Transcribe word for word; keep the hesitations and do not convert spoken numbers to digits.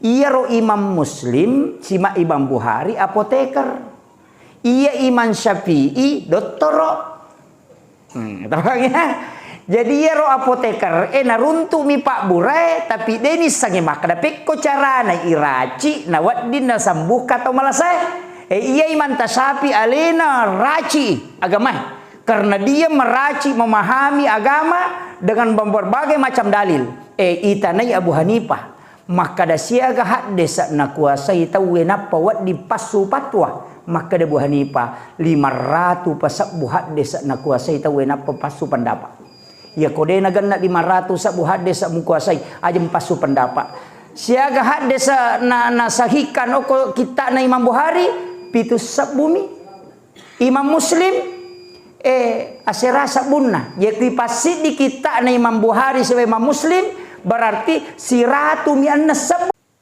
Iyaro Imam Muslim, sima Imam Bukhari, apoteker. Iya Imam Syafi'i, dottoro. Hmm, tawang ya. Jadi iyaro apoteker e naruntu'mi pabburae, tapi de nissengngi makkeda pekko carana iraci nawedding nasembuhkan tau malasae. E, iya Imam Tasyafi alena raci agamae. Karena dia meraci memahami agama dengan berbagai macam dalil. E, itanai Abu Hanifah. Makkeda siaga haddese nakuasai tauwe nappa wedding passu patwa? Makkeda Abu Hanifah, lima ratu pasebbu haddese nakuasai tauwe nappa passu pendapat. Iya ko de nagenna lima ratu sebbu haddese mukuasai, ajeng passu pendapat. Siaga haddese na, nasahihkan okko kitta'na Imam Bukhari, pitu sebbumi. Imam Muslim, eh, asera sebbunna. Jadi passiddi kitta'na Imam Bukhari sibawa Imam Muslim, berarti siratumi enneng sebbu.